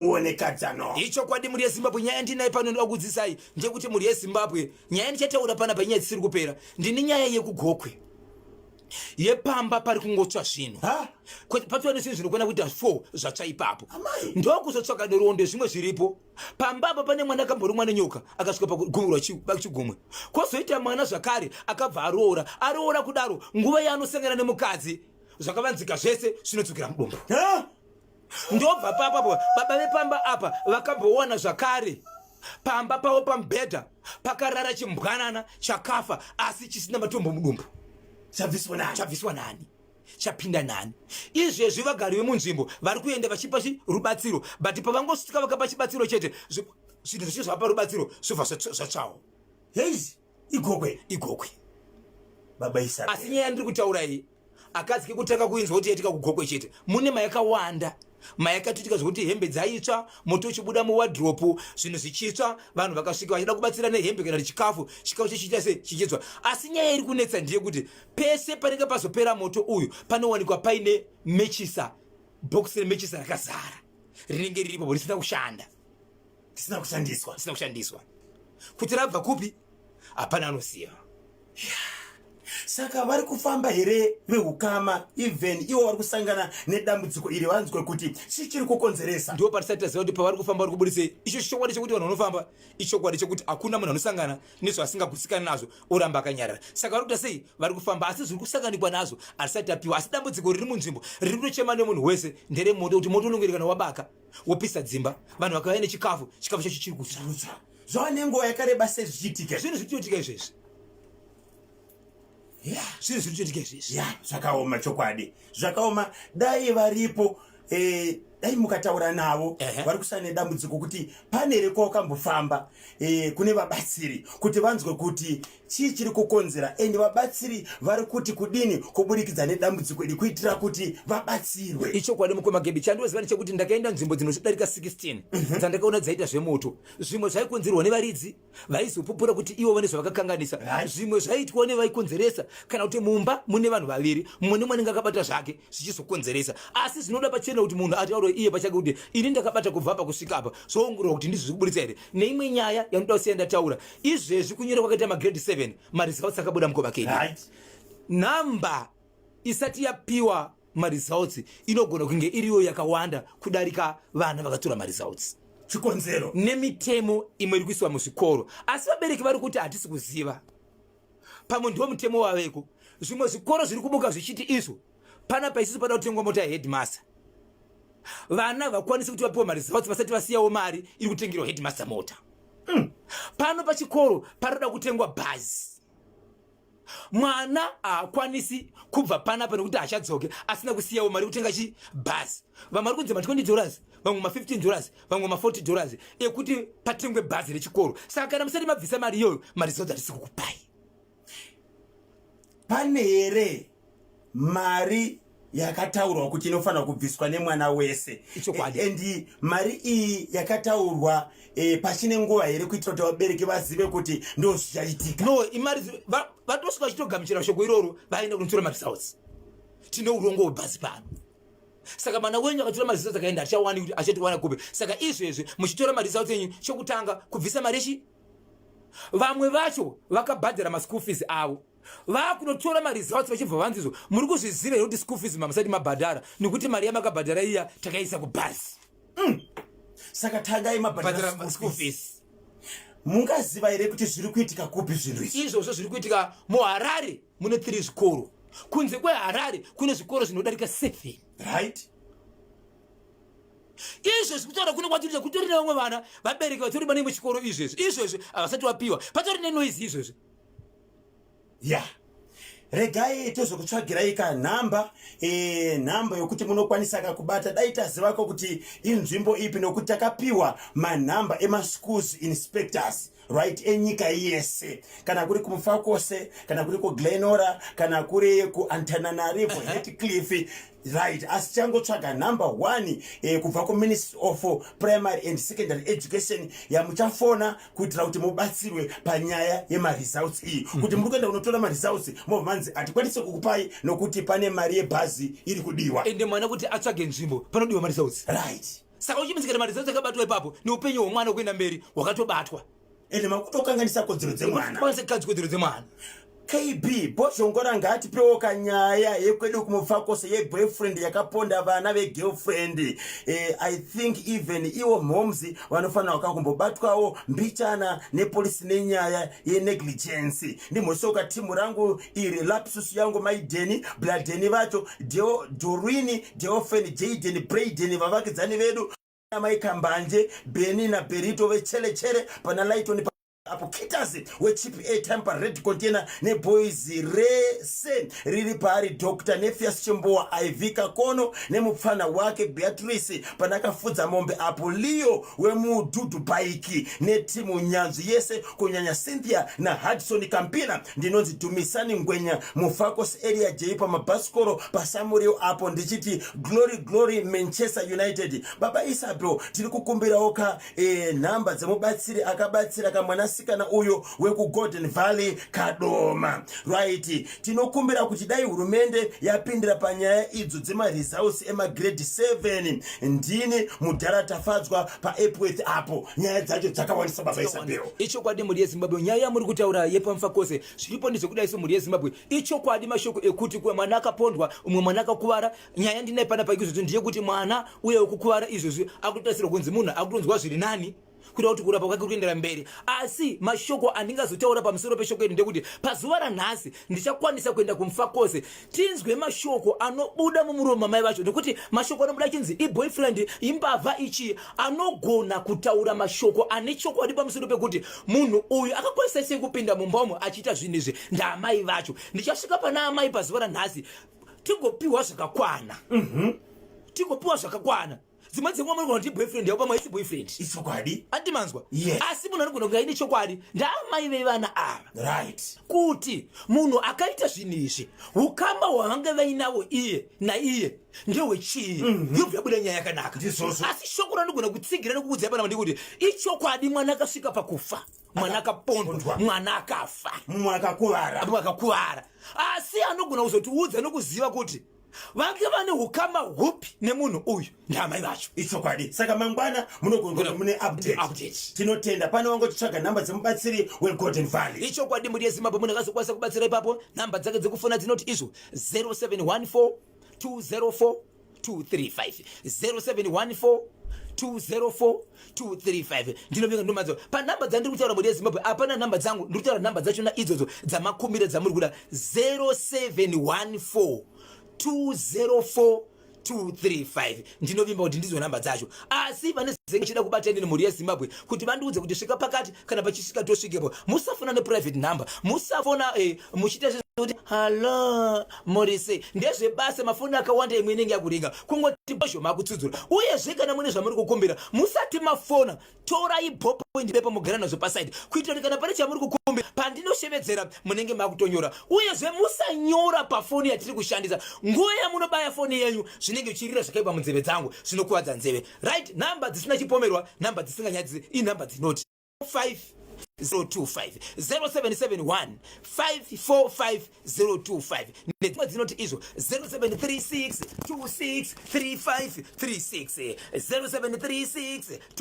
Muonekadzano. Ichokwadi mhuri yeZimbabwe, nyaya yandinayo pano ndoda kukudzidzisai ndeyekuti mhuri yeZimbabwe, nyaya yandichataura panapa inyaya dzisiri kupera. Ndine nyaya yekuGokwe yepamba pari kungotsva zvinhu. Patova nezvinhu zvinokwana kuita 4 zvatsva ipapo. Ndokuzotsvaka nhoroondo zvimwe zviripo. Pamba apa pane mwana akamborumwa nenyoka akasvika pakugumurwa chigumwe. Kwozoita mwana zvakare akabva aroora. Aroora kudaro nguva yaanosangana nemukadzi zvakavanzika zvese zvinodzokera mudumbu. Ndobva papapo baba vepamba apa vakambowana zvakare pamba pavo pamubhedha pakarara chimbwanana chakafa asi chisina matombo mudumbu. Chabviswa nani? Chabviswa nani? Chapinda nani? Izvezvi vagari vemunzvimbo vari kuenda vachipa rubatsiro, but pavangosvika vakapa chibatsiro chete, zvinhu zvichi zvavapa rubatsiro zvobva zvatsvawo. Heyi, iGokwe. IGokwe. Baba Isabel. Asi nyaya yandiri kutaura iyi akadzi kekutanga kuinzwa kuti yaitika kuGokwe chete. Mune mayakawanda mayakatoitika zvekuti hembe dzaitsva, moto uchibuda muwadhiropu, zvinhu zvichitsva, vanhu vakasvika vachida kubatsira nehembe kana chikafu, chikafu chichiita se chichitsva. Asi nyaya iri kunetsa ndeyekuti pese panenge pazopera moto uyu panowanikwa paine mechisa, bhokisi remechisa rakazara rinenge riripo risina kushanda, risina kushandiswa, risina kushandiswa. Kuti rabva kupi hapana anoziva. Saka vari kufamba here vehukama, even ivo vari kusangana nedambudziko iri, vanzwe kuti chii chiri kukonzeresa? Ndipo patisati taziva kuti pavari kufamba vari kuburisei. Icho chokwadi chekuti vanhu vanofamba ichokwadi chekuti hakuna munhu anosangana nezvaasingagutsikani nazvo oramba akanyarara. Saka vari kuita sei? Vari kufamba, asi zviri kusanganikwa nazvo hatisati tapiwa. Asi dambudziko riri munzvimbo riri kutochema nemunhu wese nderemoto, kuti moto unongoerekana wabaka wopisa dzimba, vanhu vakauya nechikafu, chikafu chacho chiri kutsva. Zvava nenguva yakareba sei zvichiitika? Zvinhu zviri kutoitika izvezvi. Zvinhu zviri kutoitika izvezvi. Ya, zvakaoma chokwadi, zvakaoma. Dai varipo dai mukataura navo vari kusana nedambudziko kuti pane here kwawakambofamba kune vabatsiri kuti vanzwe kuti chii chiri kukonzera, and vabatsiri vari kuti kudini kuburikidza nedambudziko iri kuitira kuti vabatsirwe. Ichokwadi mukoma Gebi, chandoziva ndechekuti ndakaenda nzvimbo dzinodarika 16 dzandakaona dzaita zvemoto. Zvimwe zvaikonzerwa nevaridzi vaizopupura kuti ivo vane zvavakakanganisa, zvimwe zvaiitwa nevaikonzeresa, kana kuti mumba mune vanhu vaviri, mumwe nemumwe anenge akabata zvake zvichizokonzeresa. Asi zvinoda pachena kuti munhu ataure iye pachake kuti ini ndakabata kubva apa kusvika apa, zvoongororwa kuti ndizvo zviri kuburitsa here. Neimwe nyaya yanoda kusiya ndataura izvezvi, kunyora kwakaita magrade 7 maresults akabuda mukoma Kedi, nhamba isati yapiwa maresults inogona kunge iriyo yakawanda kudarika vana vakatora maresults. Chikonzero nemitemo imwe iri kuiswa muzvikoro, asi vabereki vari kuti hatisi kuziva, pamwe ndiwo mutemo waveko. Zvimwe zvikoro zviri kubuka zvichiti izvo panapa isusu pada kutengwa mota yeheadmaster, vana vakwanisi kuti vapiwe maresults vasati vasiyawo mari iri kutengerwa headmaster mota. Pano pachikoro paroda kutengwa bhazi, mwana haakwanisi kubva panapa nekuti haachadzoke asina kusiyawo mari kutenga chi bhazi. Vamwe vari kunzi ma20 dollars, vamwe ma15 dollars, vamwe ma40 dollars ekuti patengwe bhazi rechikoro. Saka kana musati mabvisa mari iyoyo, maresults hatisi kukupai. Pane here mari yakataurwa kuti inofanira kubviswa nemwana wese? Ichokwadi. And mari iyi yakataurwa pachine nguva here kuitira kuti vabereki vazive kuti ndo zvichaitika? No, imari vatosvika vachitogamuchira shoko iroro, vaenda kunotora maresults. Tine urongo hwebhazi pano, saka mwana wenyu akatora maresults akaenda achawani kuti achatiwana kupi? Saka izvezvi muchitora maresults enyu, chokutanga kubvisa mari yechi. Vamwe vacho vakabhadhara maschool fees avo, vakunotora maresults vachibva vanzizvo, muri kuzviziva here kuti school fees mamusati mabhadhara nekuti mari yamakabhadhara iya takaisa kubhazi? Saka tangai mabhadhara bhadhara school fees. Mungaziva here kuti zviri kuitika kupi zvinhu izvi? Izvozvo zviri kuitika muHarare, mune 3 zvikoro. Kunze kweHarare kune zvikoro zvinodarika 7. Izvezvi kutaura kuno kwatiri kutori nevamwe vana, vabereki vatori pane imwe chikoro izvezvi izvezvi havasati vapiwa, patori nenoise izvezvi. Ya, regai tozokutsvagirai ka nhamba, nhamba yokuti munokwanisa kakubata. Dai tazivako kuti inzvimbo ipi, nokuti takapiwa manhamba emaschools inspectors, right, enyika yese, kana kuri kuMufakose, kana kuri kuGlenora, kana kuri kuAntananarivo, Hatcliffe, right? Asi changotsvaga number 1 kubva kuMinistry of Primary and Secondary Education yamuchafona kuitira kuti mubatsirwe panyaya yemaresults iyi, kuti muri kuenda kunotora maresults mobva manzi hatikwanisi kukupai nokuti pane mari yebhazi iri kudiwa. Ende mwana kuti atsvage nzvimbo panodiwa maresults. Saka uchimidzikana maresults akabatwa ipapo neupenyu hwemwana kuenda mberi hwakatobatwa. Ende makutokanganisa kodzero dzemwana. Kwanisa kukadzi kodzero dzemwana. KB Bhozhongora ngaatipewo kanyaya yekwedu kuMufakose yeboyfriend yakaponda vana vegirlfriend. I think even iwo mhoms vanofanira kakumbobatwawo mbichana nepolisi nenyaya yenegligence. Ndimhosoka timu rangu iri, lapsus yangu maideni bladeni vacho Dorwini, Deofen, Jaden, Braden, vavakidzani vedu mai Kambanje, Beni naBerito vechelechere pana Lighton apo, Kitas wechip airtime pared container neboys rese riri paari, Dr Nefias Chimbowa, Iv Kakono nemupfana wake Beatrice panakafudza mombe apo, Leo wemudhudhu bhaiki netimu nyanzvi yese, kunyanya Cynthia naHudson Kampina. Ndinonzi Dumisani Ngwenya, Mufakos Area J, pamabhasikoro paSamurio apo. Ndichiti glory glory Manchester United. Baba Isabel, tiri kukumbirawo ka nhamba dzemubatsiri akabatsira kamwanasikana uyo wekuGolden Valley Kadoma. Right, tinokumbira kuti dai hurumende yapindira panyaya idzo dzemaresults emagrade 7. Ndini mudhara Tafadzwa paEpworth apo. Nyaya dzacho dzakawandisa, baba Isabel. Ichokwadi, mhuri yeZimbabwe, nyaya yamuri kutaura yepaMufakose, zviripo ndezvekudai. So mhuri yeZimbabwe, ichokwadi mashoko ekuti kuwe mwana akapondwa, umwe mwana akakuvara. Nyaya ndinai panapa izvozvo ndeyekuti mwana uye wekukuvara izvozvi akutotarisirwa kunzi munhu akutonzwa zviri nani, kuita kuti kurapa kwake kuri kuendera mberi. Asi mashoko andingazotaura pamusoro peshoko iri ndekuti pazuva ranhasi ndichakwanisa kuenda kuMufakose, tinzwe mashoko anobuda mumuromo mamai vacho, nekuti mashoko anobuda achinzi iboyfriend, imbavha, ichi, anogona kutaura mashoko ane chokwadi pamusoro pekuti munhu uyu akakwanisa sei kupinda mumba umo achiita zvinhu izvi, ndaamai vacho. Ndichasvika pana amai pazuva ranhasi, tigopiwa zvakakwana, tigopiwa zvakakwana. Dzimwe dzenguva munogona kuti boyfriend yavo, pamwe haisi boyfriend. Ichokwadi. Andimanzwa? Yes. Asi munhu anogona kunge aine chokwadi ndaamai vevana ava, kuti munhu akaita zvinhu izvi, ukama hwavange vainavo iye naiye ndehwechii, yobva yabuda nyaya yakanaka. Ndizvozvo. Asi shoko randogona kutsigira nekukudzai panapa ndekuti ichokwadi, mwana akasvika pakufa, mwana akapondwa, Pondwa. mwana akafa, mumwe akakuvara. Mumwe akakuvara. Asi anogona kuzotiudza nokuziva kuti vange vane ukama hupi nemunhu uyu ndaamai vacho. Ichokwadi. Saka mangwana munogona kuti mune update. Update. Tinotenda. Pane wangotitsvaga nhamba dzemubatsiri weGolden Valley. Ichokwadi, mhuri yeZimbabwe, munhu akazokwanisa kubatsira ipapo, nhamba dzake dzekufona dzinoti izvo 0714 204 235, 0714 204 235. Ndinovinga ndomadzo panhamba dzandiri kutaura, mhuri yeZimbabwe. Hapana nhamba dzangu, ndiri kutaura nhamba dzachona idzodzo dzamakumbire dzamuri kuda, 0714 204 235. Ndinovimba kuti ndidzo nhamba dzacho. Asi vane zenge chida kubata inini, mhuri yeZimbabwe, kuti vandiudze kuti svika pakati, kana pachisvika tosvikepo, musafona neprivate number, musafona muchiita kuti "Hallo, muri sei?" Ndezvebasa. Mafoni akawanda, imwe inenge yakuringa, kungoti bozho makutsudzura. Uyezve kana mune zvamuri kukumbira, musati mafona torai ballpoint, bepa, mugara nazvo paside, kuitira kuti kana pane chamuri kukumbira, pandinoshevedzera munenge makutonyora. Uyezve musanyora pafoni yatiri kushandisa. Nguva yamunobaya foni yenyu, zvinenge zvichirira zvakaipa munzeve dzangu, zvinokuvadza nzeve. Right, nhamba dzisina chipomerwa, nhamba dzisinganyadzisi, inhamba dzinoti 5025, 0771 545 025, nedzimwe dzinoti izvo 0736 26 35 36, 0736.